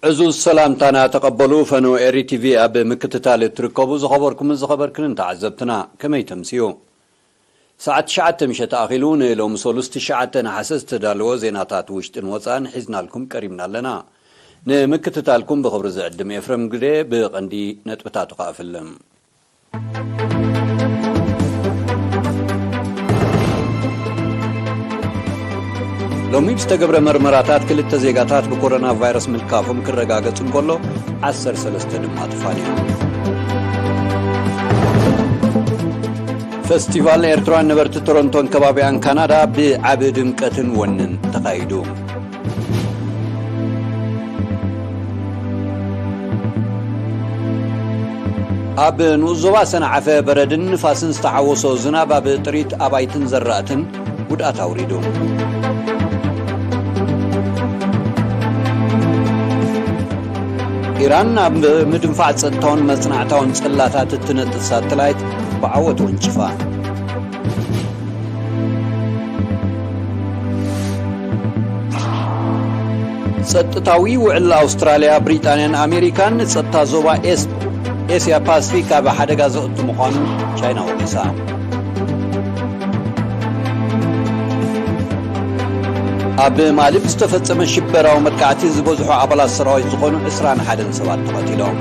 ዕዙዝ ሰላምታና ተቐበሉ። ፈነው ኤሪ ቲቪ ኣብ ምክትታል እትርከቡ ዝኸበርኩምን ዝኸበርክንን ተዓዘብትና፣ ከመይ ተምስዩ? ሰዓት ትሽዓተ ምሸት ኣኺሉ ንሎሚ ሰሉስ ትሽዓተ ነሓሰ ዝተዳለወ ዜናታት ውሽጥን ወጻእን ሒዝናልኩም ቀሪብና ኣለና። ንምክትታልኩም ብኽብሪ ዝዕድም ኤፍረም ግደ። ብቐንዲ ነጥብታቱ ከኣ እፍልም። ሎሚ ብዝተገብረ መርመራታት ክልተ ዜጋታት ብኮሮና ቫይረስ ምልካፎም ክረጋገጽ እንከሎ፣ ዓሰርተ ሰለስተ ድማ ተፋንዮም። ፈስቲቫል ኤርትራውያን ነበርቲ ቶሮንቶን ከባቢኣን ካናዳ ብዓቢ ድምቀትን ወንን ተኻይዱ። ኣብ ንኡስ ዞባ ሰንዓፈ በረድን ንፋስን ዝተሓወሶ ዝናብ ኣብ ጥሪት ኣባይትን ዘራእትን ጉድኣት ኣውሪዱ። ኢራን ኣብ ምድንፋዕ ጸጥታውን መጽናዕታውን ጽላታት እትነጥፍ ሳተላይት ብዓወት ወንጭፋ። ጸጥታዊ ውዕል ኣውስትራልያ፣ ብሪጣንያን ኣሜሪካን ንጸጥታ ዞባ ኤስ-፣ ኤስያ ፓስፊክ ኣብ ሓደጋ ዘእቱ ምዃኑ ቻይና ወቒሳ። ኣብ ማሊ ብዝተፈጸመ ሽበራዊ መጥቃዕቲ ዝበዝሑ ኣባላት ሰራዊት ዝኾኑ ዕስራን ሓደን ሰባት ተቐቲሎም።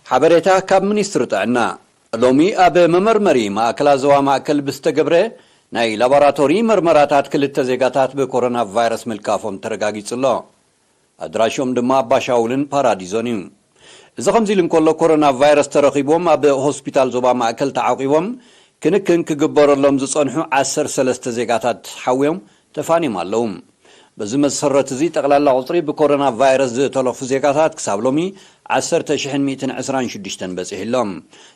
ሓበሬታ ካብ ሚኒስትሪ ጥዕና። ሎሚ ኣብ መመርመሪ ማእከላት ዞባ ማእከል ብዝተገብረ ናይ ላቦራቶሪ መርመራታት ክልተ ዜጋታት ብኮሮና ቫይረስ ምልካፎም ተረጋጊጹ ኣሎ። ኣድራሾም ድማ ኣባሻውልን ፓራዲዞን እዩ። እዚ ከምዚ ኢሉ እንከሎ፣ ኮሮና ቫይረስ ተረኺቦም ኣብ ሆስፒታል ዞባ ማእከል ተዓቂቦም ክንክን ክግበረሎም ዝጸንሑ ዓሰርተ ሰለስተ ዜጋታት ሓውዮም ተፋንዮም ኣለዉ። በዚ መሰረት እዚ፣ ጠቕላላ ቁጽሪ ብኮሮና ቫይረስ ዝተለፉ ዜጋታት ክሳብ ሎሚ ዓሰርተ ሽሕን ሚእትን ዕስራን ሽዱሽተን በጺሑ ኣሎ።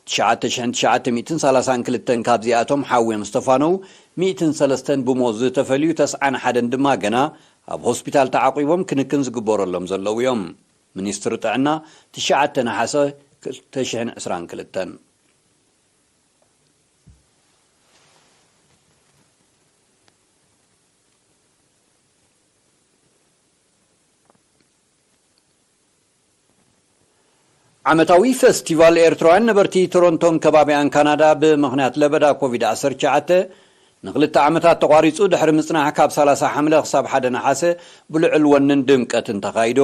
ትሽዓተ ሽሕን ትሽዓተ ሚእትን ሰላሳን ክልተን ካብዚኣቶም ሓውዮም ዝተፋነው፣ ሚእትን ሰለስተን ብሞት ዝተፈልዩ፣ ተስዓን ሓደን ድማ ገና ኣብ ሆስፒታል ተዓቂቦም ክንክን ዝግበረሎም ዘለዉ እዮም። ሚኒስትሪ ጥዕና፣ ትሽዓተ ነሓሰ ክልተ ሽሕን ዕስራን ክልተን። ዓመታዊ ፈስቲቫል ኤርትራውያን ነበርቲ ቶሮንቶን ከባቢኣን ካናዳ ብምኽንያት ለበዳ ኮቪድ ዓሰርተ ትሽዓተ ንኽልተ ዓመታት ተቋሪጹ ድሕሪ ምጽናሕ፣ ካብ ሰላሳ ሓምለ ክሳብ ሓደ ነሓሰ ብልዑል ወንን ድምቀትን ተኻይዱ።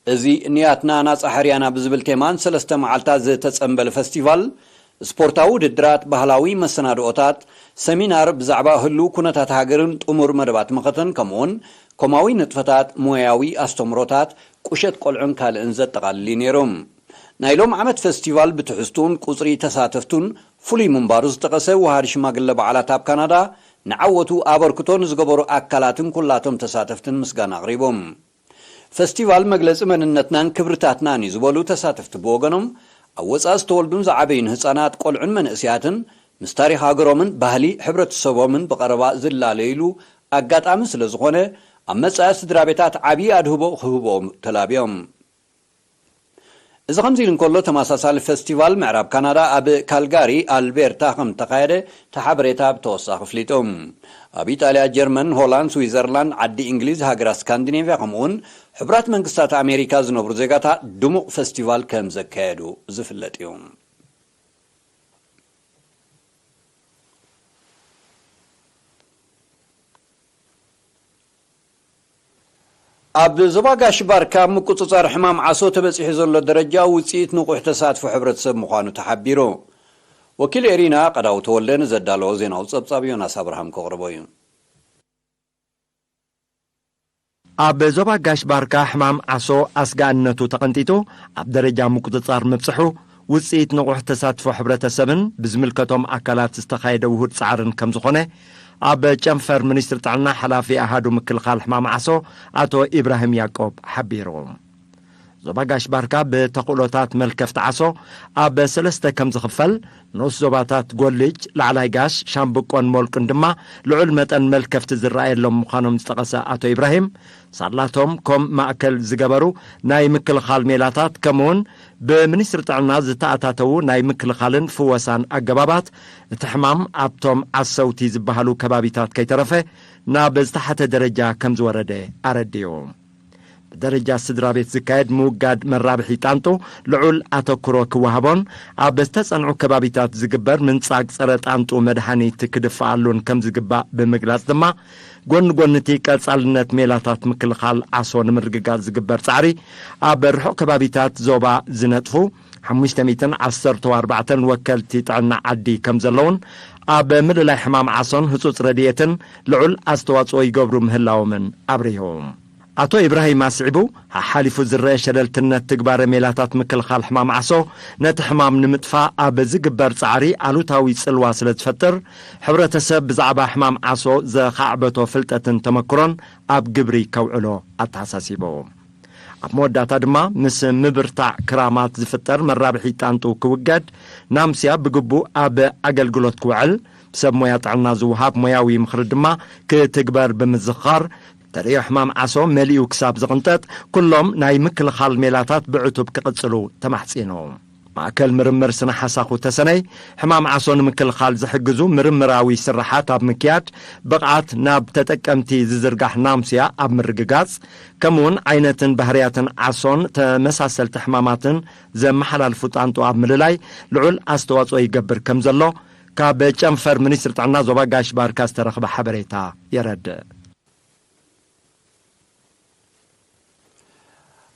እዚ ንያትና ናጻ ሕርያና ብዝብል ቴማ ንሰለስተ መዓልታት ዝተጸንበለ ፈስቲቫል፣ ስፖርታዊ ውድድራት፣ ባህላዊ መሰናድኦታት፣ ሰሚናር ብዛዕባ ህሉው ኩነታት ሃገርን ጥሙር መደባት መኸተን፣ ከምኡውን ኮማዊ ንጥፈታት፣ ሞያዊ ኣስተምህሮታት፣ ቁሸት ቆልዑን ካልእን ዘጠቓልል እዩ ነይሩ። ናይ ሎም ዓመት ፈስቲቫል ብትሕዝቱን ቁጽሪ ተሳተፍቱን ፍሉይ ምንባሩ ዝጠቐሰ ወሃቢ ሽማግለ በዓላት ኣብ ካናዳ፣ ንዓወቱ ኣበርክቶ ንዝገበሩ ኣካላትን ኩላቶም ተሳተፍትን ምስጋና ኣቕሪቡ። ፈስቲቫል መግለጺ መንነትናን ክብርታትናን እዩ ዝበሉ ተሳተፍቲ ብወገኖም፣ ኣብ ወጻኢ ዝተወልዱን ዝዓበዩን ህጻናት፣ ቆልዑን መንእስያትን ምስ ታሪኽ ሃገሮምን ባህሊ ሕብረተሰቦምን ብቐረባ ዝላለዩሉ ኣጋጣሚ ስለ ዝኾነ፣ ኣብ መጻኢ ስድራ ቤታት ዓብዪ ኣድህቦ ክህብኦም ተላብዮም። እዚ ከምዚ ኢሉ እንከሎ፣ ተመሳሳሊ ፈስቲቫል ምዕራብ ካናዳ ኣብ ካልጋሪ ኣልቤርታ ከም እተኻየደ እቲ ሓበሬታ ብተወሳኺ ኣፍሊጡ። ኣብ ኢጣልያ፣ ጀርመን፣ ሆላንድ፣ ስዊዘርላንድ፣ ዓዲ እንግሊዝ፣ ሃገራት ስካንዲኔቭያ፣ ከምኡውን ሕቡራት መንግስታት ኣሜሪካ ዝነብሩ ዜጋታት ድሙቕ ፈስቲቫል ከም ዘካየዱ ዝፍለጥ እዩ። ኣብ ዞባ ጋሽ ባርካ ምቁጽጻር ሕማም ዓሶ ተበጺሑ ዘሎ ደረጃ ውጽኢት ንቑሕ ተሳትፎ ሕብረተሰብ ምዃኑ ተሓቢሩ። ወኪል ኤሪና ቀዳው ተወልደ ንዘዳለዎ ዜናዊ ጸብጻብ ዮናስ ኣብርሃም ከቕርቦ እዩ። ኣብ ዞባ ጋሽ ባርካ ሕማም ዓሶ ኣስጋእነቱ ተቐንጢጡ ኣብ ደረጃ ምቁጽጻር ምብጽሑ ውጽኢት ንቑሕ ተሳትፎ ሕብረተሰብን ብዝምልከቶም ኣካላት ዝተኻየደ ውሁድ ጻዕርን ከም ዝኾነ ኣብ ጨንፈር ሚኒስትሪ ጥዕና ሓላፊ ኣሃዱ ምክልኻል ሕማም ዓሶ ኣቶ ኢብራሂም ያቆብ ሓቢሩ። ዞባ ጋሽ ባርካ ብተኽእሎታት መልከፍቲ ዓሶ ኣብ ሰለስተ ከም ዝኽፈል፣ ንኡስ ዞባታት ጎልጅ፣ ላዕላይ ጋሽ፣ ሻምብቆን ሞልቅን ድማ ልዑል መጠን መልከፍቲ ዝረኣየሎም ምዃኖም ዝጠቐሰ ኣቶ ኢብራሂም፣ ሳላቶም ኮም ማእከል ዝገበሩ ናይ ምክልኻል ሜላታት፣ ከምኡውን ብሚኒስትሪ ጥዕና ዝተኣታተዉ ናይ ምክልኻልን ፍወሳን ኣገባባት፣ እቲ ሕማም ኣብቶም ዓሰውቲ ዝበሃሉ ከባቢታት ከይተረፈ ናብ ዝተሓተ ደረጃ ከም ዝወረደ ኣረዲኡ። ብደረጃ ስድራ ቤት ዝካየድ ምውጋድ መራብሒ ጣንጡ ልዑል ኣተኩሮ ክወሃቦን ኣብ ዝተጸንዑ ከባቢታት ዝግበር ምንጻግ ጸረ ጣንጡ መድሃኒት ክድፍኣሉን ከም ዝግባእ ብምግላጽ ድማ፣ ጎኒ ጎኒ እቲ ቀጻልነት ሜላታት ምክልኻል ዓሶ ንምርግጋጽ ዝግበር ጻዕሪ፣ ኣብ ርሑቕ ከባቢታት ዞባ ዝነጥፉ ሓሙሽተ ሚእትን ዓሰርተ ኣርባዕተን ወከልቲ ጥዕና ዓዲ ከም ዘለውን፣ ኣብ ምልላይ ሕማም ዓሶን ህጹጽ ረድኤትን ልዑል ኣስተዋጽኦ ይገብሩ ምህላዎምን ኣብሪሁ። ኣቶ ኢብራሂም ኣስዒቡ፣ ሓሓሊፉ ዝረአ ሸለልትነት ትግባረ ሜላታት ምክልኻል ሕማም ዓሶ፣ ነቲ ሕማም ንምጥፋእ ኣብ ዝግበር ጻዕሪ ኣሉታዊ ጽልዋ ስለ ዝፈጥር፣ ሕብረተሰብ ብዛዕባ ሕማም ዓሶ ዘኻዕበቶ ፍልጠትን ተመክሮን ኣብ ግብሪ ከውዕሎ ኣተሓሳሲቡ። ኣብ መወዳእታ ድማ፣ ምስ ምብርታዕ ክራማት ዝፍጠር መራብሒ ጣንጡ ክውገድ፣ ናምስያ ብግቡእ ኣብ ኣገልግሎት ክውዕል፣ ብሰብ ሞያ ጥዕና ዝወሃብ ሞያዊ ምኽሪ ድማ ክትግበር ብምዝኽኻር፣ ተርእዮ ሕማም ዓሶ መሊኡ ክሳብ ዝቕንጠጥ፣ ኩሎም ናይ ምክልኻል ሜላታት ብዕቱብ ክቕጽሉ ተማሕጺኑ። ማእከል ምርምር ስነ ሓሳኹ ተሰነይ፣ ሕማም ዓሶ ንምክልኻል ዝሕግዙ ምርምራዊ ስራሓት ኣብ ምክያድ፣ ብቕዓት ናብ ተጠቀምቲ ዝዝርጋሕ ናምስያ ኣብ ምርግጋጽ፣ ከምኡውን ዓይነትን ባህርያትን ዓሶን ተመሳሰልቲ ሕማማትን ዘመሓላልፉ ጣንጡ ኣብ ምልላይ ልዑል ኣስተዋጽኦ ይገብር ከም ዘሎ፣ ካብ ጨንፈር ሚኒስትሪ ጥዕና ዞባ ጋሽ ባርካ ዝተረኽበ ሓበሬታ የረድእ።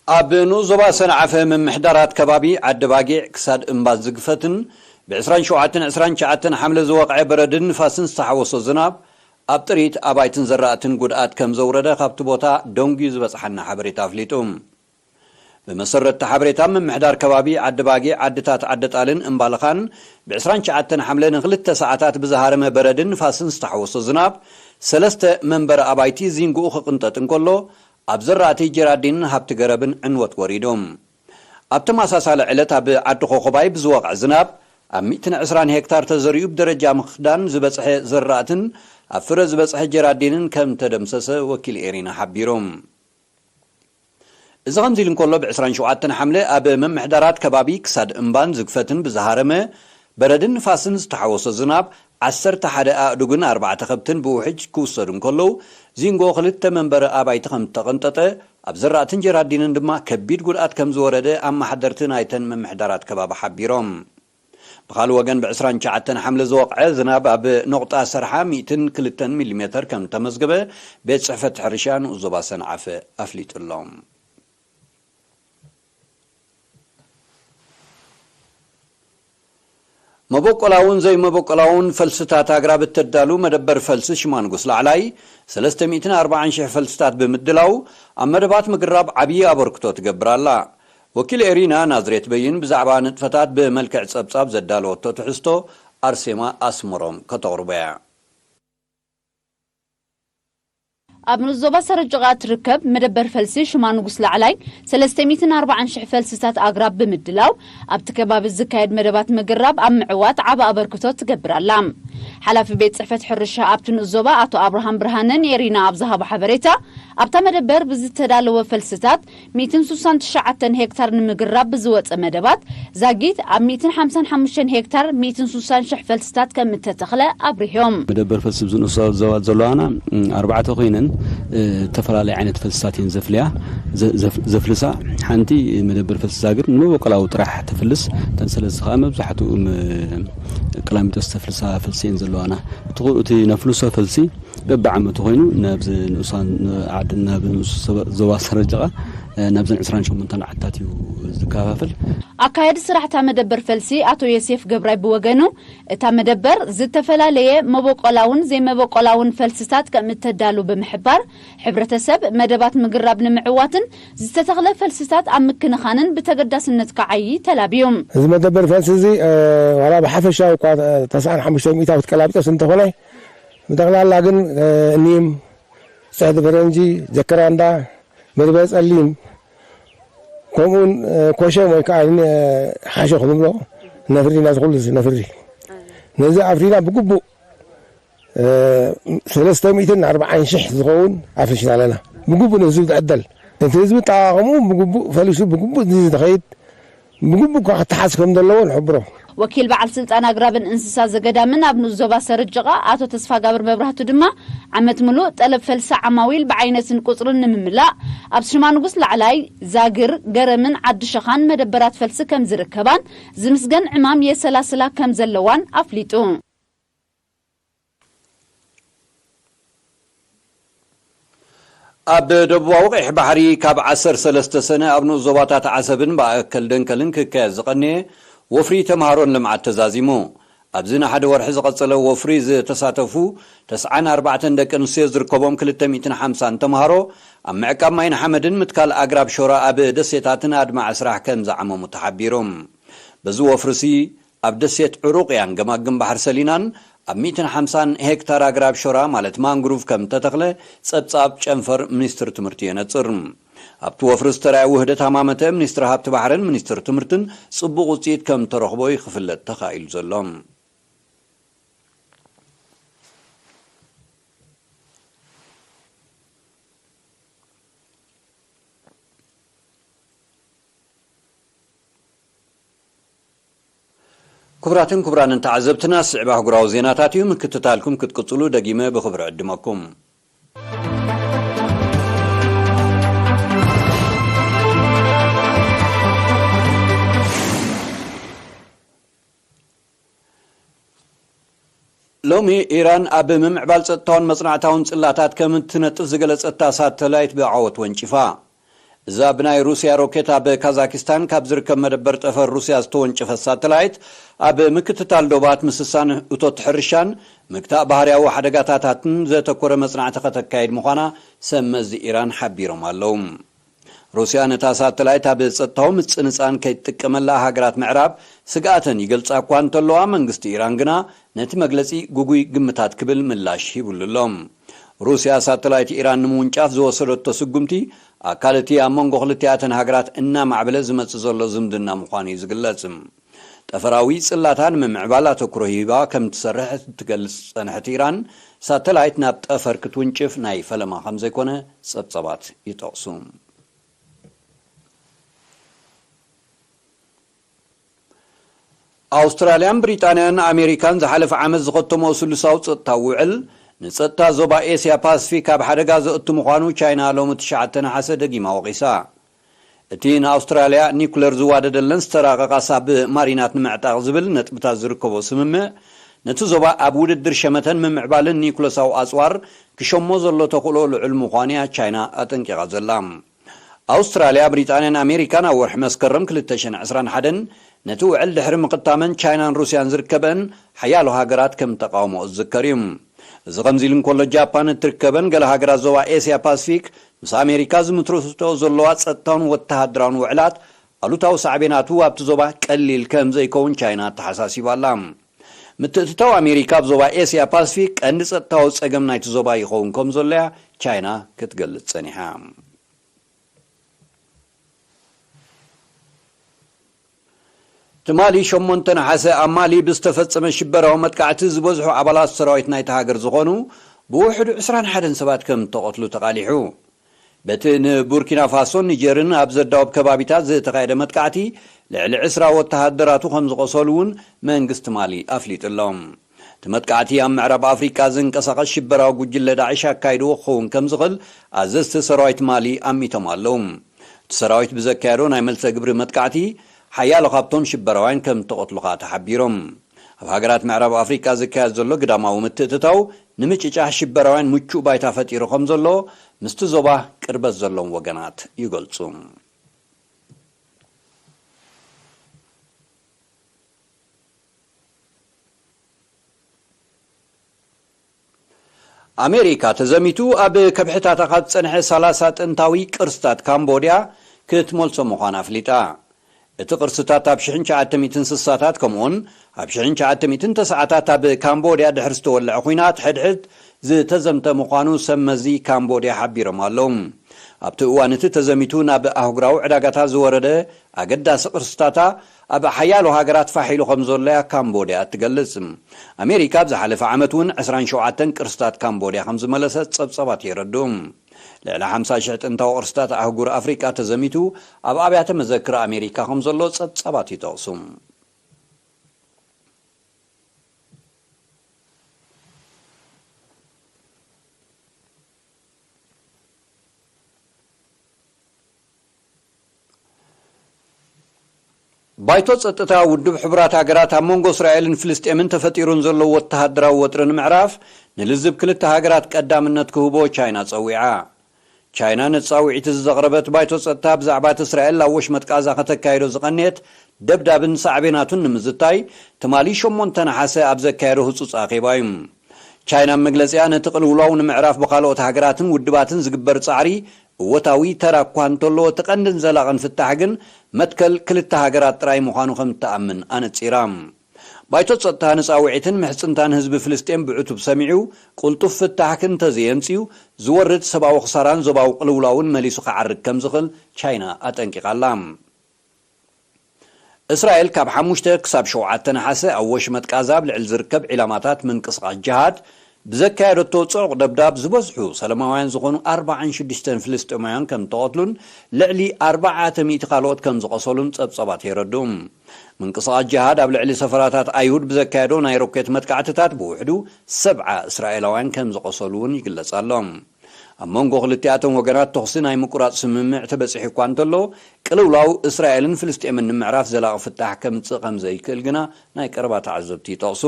ኣብ ንኡስ ዞባ ሰንዓፈ ምምሕዳራት ከባቢ ዓዲ ባጊዕ ክሳድ እምባን ዝግፈትን ብ ዕስራን ሸውዓተን ዕስራን ትሽዓተን ሓምለ ዝወቕዐ በረድን ንፋስን ዝተሓወሶ ዝናብ ኣብ ጥሪት ኣባይትን ዘራእትን ጉድኣት ከም ዘውረደ ካብቲ ቦታ ደንጉዩ ዝበጽሓና ሓበሬታ ኣፍሊጡ። ብመሰረት እቲ ሓበሬታ ምምሕዳር ከባቢ ዓዲ ባጊዕ ዓድታት ዓዲ ጣልን እምባልኻን ብ ዕስራን ትሽዓተን ሓምለ ንክልተ ሰዓታት ብዝሃረመ በረድን ንፋስን ዝተሓወሶ ዝናብ ሰለስተ መንበሪ ኣባይቲ ዚንግኡ ክቕንጠጥ እንከሎ ኣብ ዘራእቲ ጀራዲንን ሃብቲ ገረብን ዕንወት ወሪዱ። ኣብ ተመሳሳሊ ዕለት ኣብ ዓዲ ኮኾባይ ብዝወቕዐ ዝናብ ኣብ ሚእትን ዕስራን ሄክታር ተዘሪኡ ብደረጃ ምኽዳን ዝበጽሐ ዘራእትን ኣብ ፍረ ዝበጽሐ ጀራዲንን ከም ተደምሰሰ ወኪል ኤሪና ሓቢሩ። እዚ ከምዚ ኢሉ እንከሎ ብ ዕስራን ሸውዓተን ሓምለ ኣብ ምምሕዳራት ከባቢ ክሳድ እምባን ዝግፈትን ብዝሃረመ በረድን ንፋስን ዝተሓወሶ ዝናብ ዓሰርተ ሓደ ኣእዱግን ኣርባዕተ ከብትን ብውሕጅ ክውሰዱ እንከለዉ፣ ዚንጎ ክልተ መንበሪ ኣባይቲ ከም እተቐንጠጠ፣ ኣብ ዘራእትን ጀራዲንን ድማ ከቢድ ጉድኣት ከም ዝወረደ ኣመሓደርቲ ናይተን ምምሕዳራት ከባቢ ሓቢሮም። ብኻልእ ወገን ብ ዕስራን ትሽዓተን ሓምለ ዝወቕዐ ዝናብ ኣብ ነቑጣ ሰርሓ ሚእትን ክልተን ሚሊሜተር ከም እተመዝገበ ቤት ጽሕፈት ሕርሻ ንኡስ ዞባ ሰንዓፈ ኣፍሊጡ ኣሎ። መበቆላውን ዘይመበቆላውን ፈልስታት ኣግራብ እተዳሉ መደበር ፈልሲ ሽማንጉስ ላዕላይ ሰለስተ ሚእትን ኣርባዓን ሽሕ ፈልስታት ብምድላው ኣብ መደባት ምግራብ ዓብዪ ኣበርክቶ ትገብር ኣላ። ወኪል ኤሪና ናዝሬት በይን ብዛዕባ ንጥፈታት ብመልክዕ ጸብጻብ ዘዳለወቶ ትሕዝቶ ኣርሴማ ኣስመሮም ከተቕርቦ እያ። ኣብ ንኡስ ዞባ ሰረጀቓ እትርከብ መደበር ፈልሲ ሽማ ንጉስ ላዕላይ ሰለስተ ሚእትን ኣርባዓን ሽሕ ፈልስታት ኣግራብ ብምድላው ኣብቲ ከባቢ ዝካየድ መደባት ምግራብ ኣብ ምዕዋት ዓቢ ኣበርክቶ ትገብር ኣላ። ሓላፊ ቤት ጽሕፈት ሕርሻ ኣብቲ ንኡስ ዞባ ኣቶ ኣብርሃም ብርሃነ ንኤሪና ኣብ ዝሃቦ ሓበሬታ፣ ኣብታ መደበር ብዝተዳለወ ፈልስታት ሚእትን ስሳን ትሽዓተን ሄክታር ንምግራብ ብዝወጸ መደባት ዛጊት ኣብ ሚእትን ሓምሳን ሓሙሽተን ሄክታር ሚእትን ስሳን ሽሕ ፈልስታት ከም እተተኽለ ኣብሪሆም። መደበር ፈልሲ ብዝንኡስ ዞባ ዘለዋና፣ እም፣ ኣርባዕተ ኮይነን፣ እ፣ ዝተፈላለየ ዓይነት ፈልስታት እየን ዘፍልያ፣ ዘ-፣ ዘፍ-፣ ዘፍልሳ። ሓንቲ መደበር ፈልሲ ዛግር ንመበቆላዊ ጥራሕ ተፍልስ፣ እተን ሰለስተ ከኣ መብዛሕትኡ ም-፣ ቀላሚጦስ ተፍልሳ ፈልሲ እየን ዘለዋና። እቲ፣ እቲ ነፍልሶ ፈልሲ በብዓመቱ ኮይኑ ናብዚ ንኡሳን ዓድን ናብ ንኡስ ዞባ ሰረጀቓ፣ እ፣ ናብዘን ዕስራን ሸሞንተን ዓድታት እዩ ዝከፋፈል። ኣካያዲ ስራሕታ መደበር ፈልሲ ኣቶ ዮሴፍ ገብራይ ብወገኑ፣ እታ መደበር ዝተፈላለየ መበቆላውን ዘይመበቆላውን ፈልስታት ከም እተዳሉ ብምሕባር፣ ሕብረተሰብ መደባት ምግራብ ንምዕዋትን ዝተተኽለ ፈልስታት ኣብ ምክንኻንን ብተገዳስነት ክዓዪ ተላብዩ። እዚ መደበር ፈልሲ እዚ፣ እ፣ ዋላ ብሓፈሻዊ እኳ፣ እ፣ ተስዓን ሓሙሽተ ሚእታዊት ቀላሚጦስ እንተኾነ፣ ብጠቕላላ ግን፣ እ፣ እኒም፣ ጽሕዲ ፈረንጂ፣ ጀከራንዳ፣ መድበ ጸሊም፣ ከምኡውን ኮሸም ወይ ከዓ ሓሸኹ ንብሎ ነፍሪ ኢና ዝኹሉ ነፍሪ ነዚ ኣፍሪና ብግቡእ ሰለስተ ሚእትን ኣርባዓን ሽሕ ዝኸውን ኣፍሪሽና ኣለና። ብግቡእ ነዚ ዝዕደል እቲ ህዝቢ ጠቃቀሙ ብግቡእ ፈሊሱ ብግቡእ ዝኸይድ ብግቡእ እኳ ክተሓዝ ከም ዘለዎ ንሕብሮ። ወኪል በዓል ስልጣን ኣግራብን እንስሳ ዘገዳምን ኣብ ንኡስ ዞባ ሰረጀቓ ኣቶ ተስፋጋብር መብራህቱ ድማ ዓመት ምሉእ ጠለብ ፈልሲ ዓማዊል ብዓይነትን ቁፅርን ንምምላእ ኣብ ሽማ ንጉስ ላዕላይ፣ ዛግር፣ ገረምን ዓዲ ሸኻን መደበራት ፈልሲ ከም ዝርከባን ዝምስገን ዕማም የሰላስላ ከም ዘለዋን ኣፍሊጡ። ኣብ ደቡባዊ ቀይሕ ባሕሪ ካብ ዓሰርተ ሰለስተ ሰነ ኣብ ንኡስ ዞባታት ዓሰብን ማእከል ደንከልን ክካየድ ዝቐነየ ወፍሪ ተምሃሮን ልምዓት ተዛዚሙ። ኣብዚ ንሓደ ወርሒ ዝቐጸለ ወፍሪ ዝተሳተፉ ተስዓን ኣርባዕተን ደቂ ኣንስትዮ ዝርከቦም ክልተ ሚእትን ሓምሳን ተምሃሮ ኣብ ምዕቃብ ማይን ሓመድን ምትካል ኣግራብ ሾራ ኣብ ደሴታትን ኣድማዒ ስራሕ ከም ዝዓመሙ ተሓቢሩ። በዚ ወፍርሲ ኣብ ደሴት ዕሩቅያን ገማግም ባሕሪ ሰሊናን ኣብ ሚእትን ሓምሳን ሄክታር ኣግራብ ሾራ ማለት ማንግሩቭ ከም ተተኽለ ጸብጻብ ጨንፈር ሚኒስትሪ ትምህርቲ የነጽር። ኣብቲ ወፍሪ ዝተራእየ ውህደት ሃማመተ ሚኒስትሪ ሃብቲ ባሕርን ሚኒስትሪ ትምህርትን ጽቡቕ ውጽኢት ከም ተረኽቦ እዩ ክፍለጥ ተኻኢሉ ዘሎ። ክቡራትን ክቡራንን ተዓዘብትና፣ ዝስዕብ ኣህጉራዊ ዜናታት እዩ። ምክትታልኩም ክትቅጽሉ ደጊመ ብኽብሪ ዕድመኩም። ሎሚ ኢራን ኣብ ምምዕባል ጸጥታውን መጽናዕታውን ጽላታት ከም እትነጥፍ ዝገለጸታ ሳተላይት ብዓወት ወንጪፋ። እዛ ብናይ ሩስያ ሮኬት ኣብ ካዛኪስታን ካብ ዝርከብ መደበር ጠፈር ሩስያ ዝተወንጨፈት ሳተላይት ኣብ ምክትታል ዶባት ምስሳን እቶት ሕርሻን ምግታእ ባህርያዊ ሓደጋታታትን ዘተኮረ መጽናዕቲ ከተካይድ ምዃና ሰብ መዚ ኢራን ሓቢሮም ኣለዉ። ሩስያ ነታ ሳተላይት ኣብ ጸጥታዊ ምጽንጻን ከይትጥቀመላ ሃገራት ምዕራብ ስግኣተን ይገልጻ እኳ እንተለዋ፣ መንግስቲ ኢራን ግና ነቲ መግለጺ ግጉይ ግምታት ክብል ምላሽ ሂብሉ ኣሎ። ሩስያ ሳተላይት ኢራን ንምውንጫፍ ዝወሰደቶ ስጉምቲ ኣካል እቲ ኣብ መንጎ ክልቲኣተን ሃገራት እናማዕበለ ዝመጽእ ዘሎ ዝምድና ምዃኑ እዩ ዝግለጽ። ጠፈራዊ ጽላታ ንምምዕባል ኣተኩሮ ሂባ ከም ትሰርሕ እትገልጽ ዝጸንሐት ኢራን፣ ሳተላይት ናብ ጠፈር ክትውንጭፍ ናይ ፈለማ ከም ዘይኮነ ጸብጸባት ይጠቕሱ። ኣውስትራልያን ብሪጣንያን ኣሜሪካን ዝሓለፈ ዓመት ዝኸተምኦ ስሉሳዊ ጸጥታዊ ውዕል፣ ንጸጥታ ዞባ ኤስያ ፓስፊክ ኣብ ሓደጋ ዘእቱ ምዃኑ ቻይና ሎሚ ትሽዓተ ነሓሰ ደጊማ ወቒሳ። እቲ ንኣውስትራልያ ኒኩለር ዝዋደደለን ዝተራቐቓስ ኣብ ማሪናት ንምዕጣቕ ዝብል ነጥብታት ዝርከቦ ስምምዕ፣ ነቲ ዞባ ኣብ ውድድር ሸመተን ምምዕባልን ኒኩለሳዊ ኣጽዋር ክሸሞ ዘሎ ተኽእሎ ልዑል ምዃኑ'ያ ቻይና ኣጠንቂቓ ዘላ። ኣውስትራልያ፣ ብሪጣንያን ኣሜሪካን ኣብ ወርሒ መስከረም ክልተ ሽሕን ዕስራን ሓደን ነቲ ውዕል ድሕሪ ምኽታመን፣ ቻይናን ሩስያን ዝርከበን ሓያሎ ሃገራት ከም ተቓውሞኦ ዝዝከር እዩ። እዚ ከምዚ ኢሉ እንከሎ፣ ጃፓን እትርከበን ገለ ሃገራት ዞባ ኤስያ ፓስፊክ ምስ ኣሜሪካ ዝምትርትኦ ዘለዋ ጸጥታውን ወተሃደራውን ውዕላት ኣሉታዊ ሳዕቤናቱ ኣብቲ ዞባ ቀሊል ከም ዘይከውን ቻይና ኣተሓሳሲባ ኣላ። ምትእትታው ኣሜሪካ ኣብ ዞባ ኤስያ ፓስፊክ ቀንዲ ጸጥታዊ ጸገም ናይቲ ዞባ ይኸውን ከም ዘሎ እያ ቻይና ክትገልጽ ጸኒሓ። ትማሊ ሸሞንተ ነሓሰ ኣብ ማሊ ብዝተፈጸመ ሽበራዊ መጥቃዕቲ ዝበዝሑ ኣባላት ሰራዊት ናይታ ሃገር ዝኾኑ ብውሕዱ ዕስራን ሓደን ሰባት ከም እተቐትሉ ተቓሊሑ። በቲ ንቡርኪና ፋሶን ኒጀርን ኣብ ዘዳውብ ከባቢታት ዝተኻየደ መጥቃዕቲ ልዕሊ ዕስራ ወተሃደራቱ ከም ዝቖሰሉ እውን መንግስቲ ማሊ ኣፍሊጡ ኣሎ። እቲ መጥቃዕቲ ኣብ ምዕራብ ኣፍሪቃ ዝንቀሳቐስ ሽበራዊ ጉጅለ ዳዕሽ ኣካይድዎ ክኸውን ከም ዝኽእል ኣዘዝቲ ሰራዊት ማሊ ኣሚቶም ኣለዉ። እቲ ሰራዊት ብዘካየዶ ናይ መልሰ ግብሪ መጥቃዕቲ ሓያሎ ካብቶም ሽበራውያን ከም እተቐትሉ ከኣ ተሓቢሮም። ኣብ ሃገራት ምዕራብ ኣፍሪቃ ዝካየድ ዘሎ ግዳማዊ ምትእትታው ንምጭጫሕ ሽበራውያን ምቹእ ባይታ ፈጢሩ ከም ዘሎ ምስቲ ዞባ ቅርበት ዘለዎም ወገናት ይገልጹ። ኣሜሪካ ተዘሚቱ ኣብ ከብሕታታ ካብ ዝጸንሐ ሰላሳ ጥንታዊ ቅርስታት ካምቦድያ ክትመልሶ ምዃና ኣፍሊጣ። እቲ ቅርስታት ኣብ ሽሕን ትሽዓተ ሚእትን ስሳታት ከምኡውን ኣብ ሽሕን ትሽዓተ ሚእትን ተስዓታት ኣብ ካምቦድያ ድሕሪ ዝተወልዐ ኲናት ሕድሕድ ዝተዘምተ ምዃኑ ሰብ መዚ ካምቦድያ ሓቢሮም ኣለዉ። ኣብቲ እዋን እቲ ተዘሚቱ ናብ ኣህጉራዊ ዕዳጋታት ዝወረደ ኣገዳሲ ቅርስታታ ኣብ ሓያሎ ሃገራት ፋሕ ኢሉ ከም ዘሎ እያ ካምቦድያ እትገልጽ። ኣሜሪካ ኣብ ዝሓለፈ ዓመት እውን ዕስራን ሸውዓተን ቅርስታት ካምቦድያ ከም ዝመለሰት ጸብጻባት የረድኡ። ልዕሊ ሓምሳ ሽሕ ጥንታዊ ቅርስታት ኣህጉር ኣፍሪቃ ተዘሚቱ ኣብ ኣብያተ መዘክር ኣሜሪካ ከም ዘሎ ጸብጻባት ይጠቕሱ። ባይቶ ጸጥታ ውድብ ሕቡራት ሃገራት ኣብ መንጎ እስራኤልን ፍልስጤምን ተፈጢሩን ዘሎ ወተሃደራዊ ወጥሪ ንምዕራፍ ንልዝብ ክልተ ሃገራት ቀዳምነት ክህቦ ቻይና ጸዊዓ። ቻይና ነቲ ጻውዒት እዚ ዘቕረበት ባይቶ ጸጥታ ብዛዕባ እቲ እስራኤል ኣብ ወሽመጥ ቃዛ ከተካይዶ ዝቐንየት ደብዳብን ሳዕቤናቱን ንምዝታይ ትማሊ ሸሞንተ ነሓሰ ኣብ ዘካየዶ ህጹጽ ኣኼባ እዩ። ቻይና ኣብ መግለጺኣ ነቲ ቅልውላው ንምዕራፍ ብኻልኦት ሃገራትን ውድባትን ዝግበር ጻዕሪ እወታዊ ተራ እኳ እንተሎ እቲ ቀንድን ዘላቕን ፍታሕ ግን መትከል ክልተ ሃገራት ጥራይ ምዃኑ ከም እትኣምን ኣነጺራ። ባይቶ ጸጥታ ንጻውዒትን ምሕጽንታን ህዝቢ ፍልስጤም ብዕቱብ ሰሚዑ ቅልጡፍ ፍታሕ ክንተዘየምጽኡ ዝወርድ ሰብኣዊ ክሳራን ዞባዊ ቅልውላውን መሊሱ ክዓርግ ከም ዝኽእል ቻይና ኣጠንቂቓ ኣላ። እስራኤል ካብ ሓሙሽተ ክሳብ ሸውዓተ ነሓሰ ኣብ ወሽመጥ ቃዛ ኣብ ልዕሊ ዝርከብ ዒላማታት ምንቅስቓስ ጅሃድ ብዘካየደቶ ጽዑቕ ደብዳብ ዝበዝሑ ሰላማውያን ዝኾኑ ኣርባዓን ሽዱሽተን ፍልስጤማውያን ከም ተቐትሉን ልዕሊ ኣርባዕተ ሚእቲ ካልኦት ከም ዝቐሰሉን ጸብጻባት የረድኡ። ምንቅስቓስ ጅሃድ ኣብ ልዕሊ ሰፈራታት ኣይሁድ ብዘካየዶ ናይ ሮኬት መጥቃዕትታት ብውሕዱ ሰብዓ እስራኤላውያን ከም ዝቐሰሉ እውን ይግለጽ ኣሎ። ኣብ መንጎ ክልቲኣቶም ወገናት ተኹሲ ናይ ምቁራጽ ስምምዕ ተበጺሑ እኳ እንተሎ፣ ቅልውላው እስራኤልን ፍልስጤምን ንምዕራፍ ዘላቒ ፍታሕ ከምጽእ ከም ዘይክእል ግና ናይ ቀረባ ተዓዘብቲ ይጠቕሱ።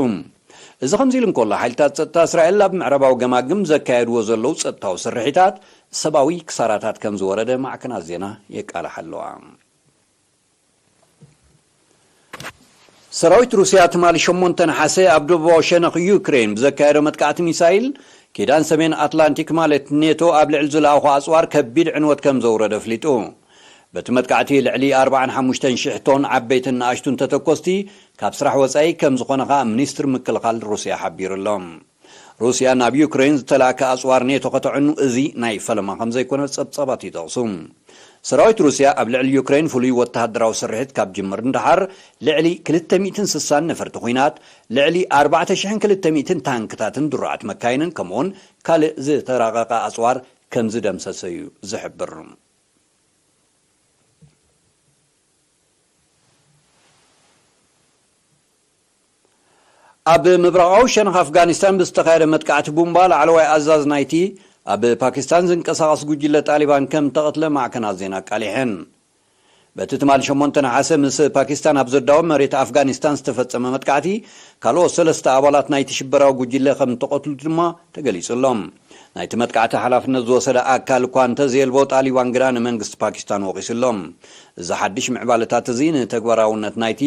እዚ ከምዚ ኢሉ እንከሎ፣ ሓይልታት ጸጥታ እስራኤል ኣብ ምዕራባዊ ገማግም ዘካየድዎ ዘለዉ ጸጥታዊ ስርሒታት ሰብኣዊ ክሳራታት ከም ዝወረደ ማዕከናት ዜና የቃልሓ ኣለዋ። ሰራዊት ሩስያ ትማሊ ሸሞንተ ነሓሰ ኣብ ደቡባዊ ሸነኽ ዩክሬን ብዘካየዶ መጥቃዕቲ ሚሳይል፣ ኪዳን ሰሜን ኣትላንቲክ ማለት ኔቶ ኣብ ልዕሊ ዝለኣኾ ኣጽዋር ከቢድ ዕንወት ከም ዘውረደ ኣፍሊጡ። በቲ መጥቃዕቲ ልዕሊ ኣርባዓን ሓሙሽተን ሽሕ ቶን ዓበይትን ንኣሽቱን ተተኮስቲ ካብ ስራሕ ወጻኢ ከም ዝኾነ ከኣ ሚኒስትሪ ምክልኻል ሩስያ ሓቢሩ ኣሎ። ሩስያ ናብ ዩክሬን ዝተላእከ ኣጽዋር ኔቶ ከተዕኑ እዚ ናይ ፈለማ ከም ዘይኮነ ጸብጻባት ይጠቕሱ። ሰራዊት ሩስያ ኣብ ልዕሊ ዩክሬን ፍሉይ ወተሃደራዊ ስርሒት ካብ ጅምር ንደሓር ልዕሊ ክልተ ሚእትን ስሳን ነፈርቲ ኲናት፣ ልዕሊ ኣርባዕተ ሽሕን ክልተ ሚእትን ታንክታትን ድሩዓት መካይንን ከምኡውን ካልእ ዝተራቐቐ ኣጽዋር ከም ዝደምሰሰ እዩ ዝሕብር። ኣብ ምብራቓዊ ሸነኽ ኣፍጋኒስታን ብዝተኻየደ መጥቃዕቲ ቡምባ ላዕለዋይ ኣዛዝ ናይቲ ኣብ ፓኪስታን ዝንቀሳቐስ ጉጅለ ጣሊባን ከም ተቐትለ ማዕከናት ዜና ኣቃሊሐን። በቲ ትማሊ ሸሞንተ ነሓሰ ምስ ፓኪስታን ኣብ ዘዳወብ መሬት ኣፍጋኒስታን ዝተፈጸመ መጥቃዕቲ ካልኦት ሰለስተ ኣባላት ናይቲ ሽበራዊ ጉጅለ ከም ተቐትሉ ድማ ተገሊጹ ኣሎ። ናይቲ መጥቃዕቲ ሓላፍነት ዝወሰደ ኣካል እኳ እንተዘየልቦ፣ ጣሊባን ግና ንመንግስቲ ፓኪስታን ወቒሱ ኣሎ። እዚ ሓድሽ ምዕባለታት እዚ ንተግባራውነት ናይቲ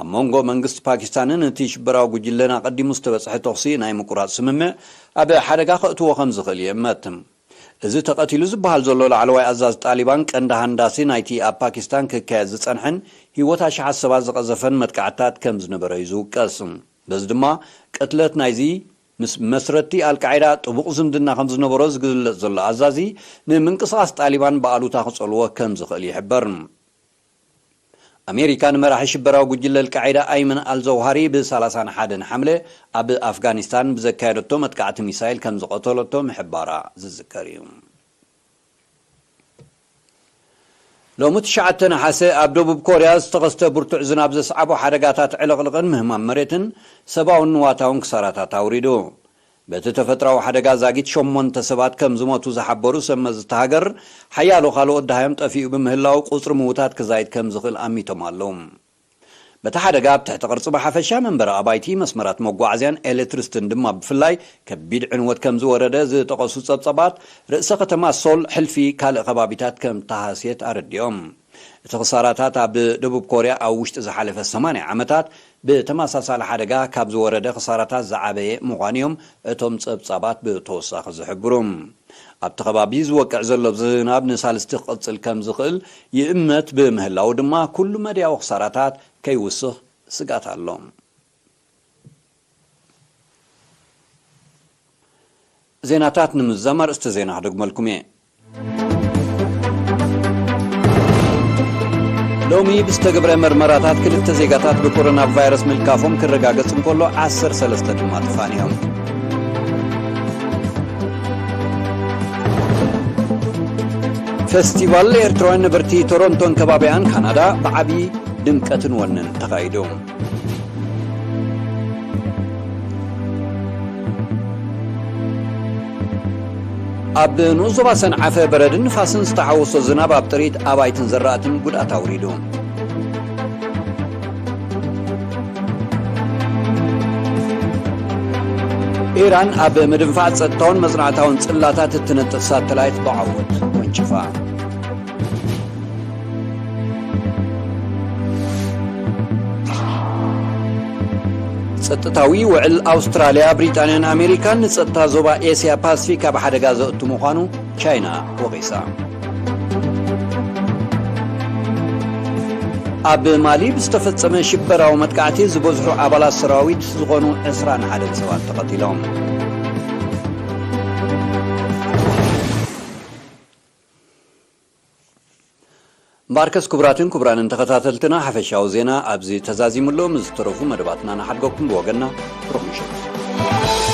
ኣብ መንጎ መንግስቲ ፓኪስታንን እቲ ሽበራዊ ጉጅለን ኣቐዲሙ ዝተበጽሐ ተኹሲ ናይ ምቁራጽ ስምምዕ ኣብ ሓደጋ ከእትዎ ከም ዝኽእል ይእመት። እዚ ተቐቲሉ ዝበሃል ዘሎ ላዕለዋይ ኣዛዝ ጣሊባን ቀንዲ ሃንዳሲ ናይቲ ኣብ ፓኪስታን ክካየድ ዝጸንሐን ህይወት ኣሽሓት ሰባት ዝቐዘፈን መጥቃዕትታት ከም ዝነበረ እዩ ዝውቀስ። በዚ ድማ ቅትለት ናይዚ ምስ መስረቲ ኣልቃዒዳ ጥቡቕ ዝምድና ከም ዝነበሮ ዝግለጽ ዘሎ ኣዛዚ፣ ንምንቅስቓስ ጣሊባን ብኣሉታ ክጸልዎ ከም ዝኽእል ይሕበር። ኣሜሪካ ንመራሒ ሽበራዊ ጉጅለ ኣልቃዒዳ ኣይመን ኣልዘውሃሪ ብ ሰላሳን ሓደን ሓምለ ኣብ ኣፍጋኒስታን ብዘካየደቶ መጥቃዕቲ ሚሳይል ከም ዝቐተለቶ ምሕባራ ዝዝከር እዩ። ሎሚ ትሽዓተ ነሓሰ ኣብ ደቡብ ኮርያ ዝተኸስተ ብርቱዕ ዝናብ ዘስዓቦ ሓደጋታት ዕልቕልቕን ምህማም መሬትን ሰብኣውን ንዋታውን ክሳራታት ኣውሪዱ። በቲ ተፈጥራዊ ሓደጋ ዛጊት ሸሞንተ ሰባት ከም ዝሞቱ ዝሓበሩ ሰብ መዚ እታ ሃገር፣ ሓያሎ ካልኦት ደሃዮም ጠፊኡ ብምህላው ቁጽሪ ምዉታት ክዛይድ ከም ዝኽእል ኣሚቶም ኣለዉ። በቲ ሓደጋ ኣብ ትሕቲ ቅርጺ ብሓፈሻ መንበሪ ኣባይቲ፣ መስመራት መጓዓዝያን ኤሌክትሪስትን ድማ ብፍላይ ከቢድ ዕንወት ከም ዝወረደ ዝጠቐሱ ጸብጻባት፣ ርእሰ ከተማ ሶል ሕልፊ ካልእ ከባቢታት ከም ተሃስየት ኣረዲኦም። እቲ ክሳራታት ኣብ ደቡብ ኮርያ ኣብ ውሽጢ ዝሓለፈ ሰማንያ ዓመታት ብተመሳሳሊ ሓደጋ ካብ ዝወረደ ክሳራታት ዝዓበየ ምዃኑ እዮም እቶም ጸብጻባት ብተወሳኺ ዝሕብሩ። ኣብቲ ከባቢ ዝወቅዕ ዘሎ ዝናብ ንሳልስቲ ክቕጽል ከም ዝኽእል ይእመት ብምህላው ድማ ኩሉ መድያዊ ክሳራታት ከይውስኽ ስጋት ኣሎ። ዜናታት ንምዝዛም ኣርእስቲ ዜና ክደግመልኩም እየ። ሎሚ ብዝተገብረ መርመራታት ክልተ ዜጋታት ብኮሮና ቫይረስ ምልካፎም ክረጋገጽ እንከሎ፣ ዓሰርተ ሰለስተ ድማ ተፋንዮም። ፈስቲቫል ኤርትራውያን ነበርቲ ቶሮንቶን ከባቢኣን ካናዳ ብዓቢ ድምቀትን ወንን ተኻይዱ። ኣብ ንኡስ ዞባ ሰንዓፈ በረድን ንፋስን ዝተሓወሶ ዝናብ ኣብ ጥሪት ኣባይትን ዘራእትን ጉድኣት ኣውሪዱ። ኢራን ኣብ ምድንፋዕ ጸጥታውን መጽናዕታውን ጽላታት እትነጥፍ ሳተላይት ብዓወት ወንጭፋ። ጸጥታዊ ውዕል ኣውስትራልያ፣ ብሪጣንያን ኣሜሪካን ንጸጥታ ዞባ ኤስያ ፓስፊክ ኣብ ሓደጋ ዘእቱ ምዃኑ ቻይና ወቒሳ። ኣብ ማሊ ብዝተፈጸመ ሽበራዊ መጥቃዕቲ ዝበዝሑ ኣባላት ሰራዊት ዝኾኑ ዕስራን ሓደን ሰባት ተቐቲሎም። እምበኣርከስ ክቡራትን ክቡራንን ተኸታተልትና፣ ሓፈሻዊ ዜና ኣብዚ ተዛዚሙ ኣሎ። ምስ ዝተረፉ መደባትና ንሓድገኩም። ብወገንና ብሩኽ ምሸት።